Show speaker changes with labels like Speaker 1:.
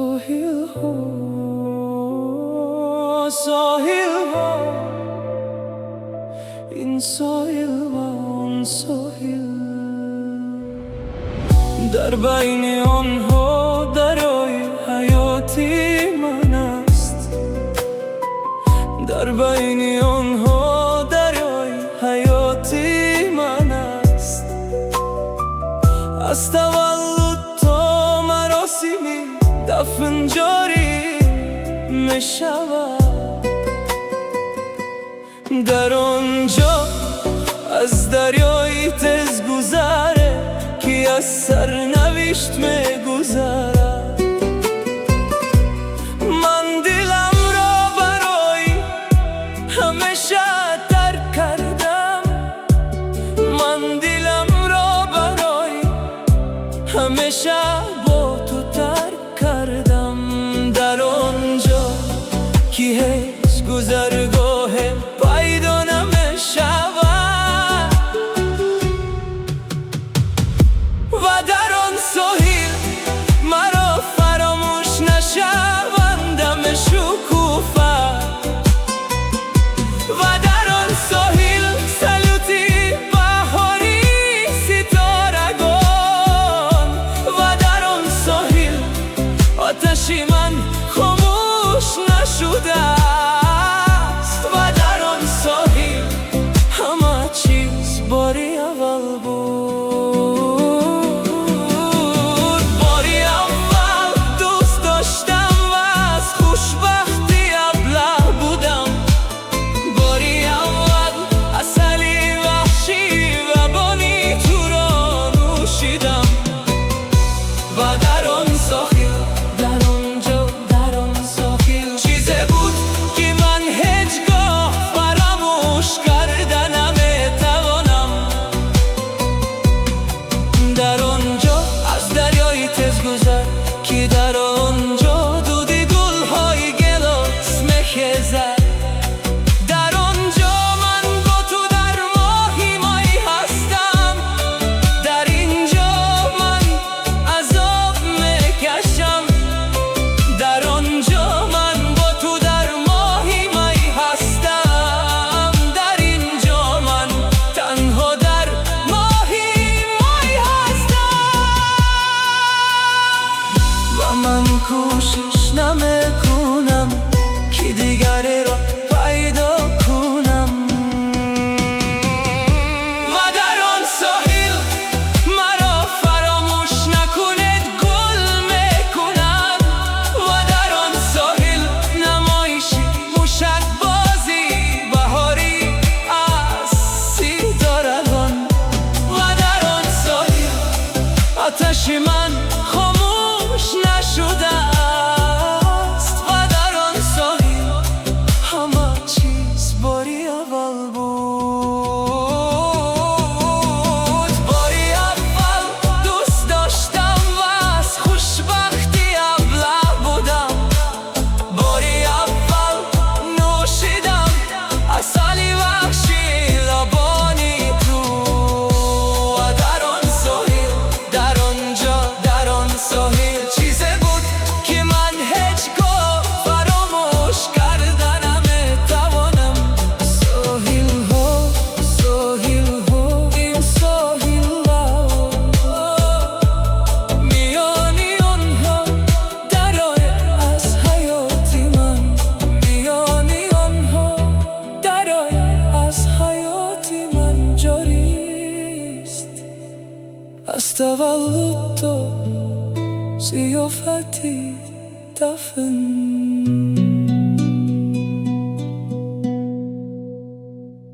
Speaker 1: Соҳилҳо, соҳилҳо, ин соҳил ва он соҳил, дар байни онҳо дарёи ҳаёти ман аст. Дар байни онҳо дарёи ҳаёти ман аст. Аз таваллуд то маросими дафн ҷорӣ мешавад. Дар он ҷо аз дарёи тезгузаре, ки аз сарнавишт мегузарад, ман диламро барои ҳамеша тарк кардам. Ман диламро барои ҳамеша бо ту тарк кардам. Дар он ҷо ки ҳеҷ гузаргоҳе пайдо намешавад ва дар он соҳил маро фаромӯш нашаванда мешукуфад ва дар он соҳил салюти баҳори ситорагон ва дар он соҳил оташи ман хомӯш нашудааст ва дар он соҳил ҳама чиз бори аввал буд. Бори аввал дӯст доштам ва аз хушбахтӣ аблаҳ будам. Бори аввал асали ваҳшӣ лабони туро нӯшидам. Ва дар он соҳил, дар он ҷо, дар он соҳил чизе буд, ки ман ҳеҷ гоҳ фаромӯш карда наметавонам. Дар он ҷо аз дарёи тезгузар, ки дар он ҷо дуди гулҳои гелос мехезад, дар он ҷо ман бо ту дар моҳи май ҳастам. Дар ин ҷо ман азоб мекашам. Дар он ҷо ман бо ту дар моҳи май ҳастам. Дар ин ҷо ман танҳо дар моҳи май ҳастам ва ман кӯшиш намекунам, ки дигареро пайдо кунам. Ва дар он соҳил маро фаромӯш накунед гул мекунад ва дар он соҳил намоиши мушакбозии баҳорӣ аз ситорагон ва дар он соҳил оташи ман хомӯш нашудааст ва дар он соҳил ҳама чиз бори аввал буд. Бори аввал дӯст доштам ва аз хушбахтӣ аблаҳ будам. Бори аввал нӯшидам асали ваҳшӣ лабони ту ва дар он соҳил, дар он ҷо, дар он соҳил чизе буд, ки ман ҳеҷ гоҳ фаромӯш карда наметавонам. Соҳилҳо, соҳилҳо, ин соҳилҳо, миёни онҳо дарёе аз ҳаёти ман, миёни онҳо дарёе аз ҳаёти ман ҷорист. Аз таваллуд то зиёфати дафн.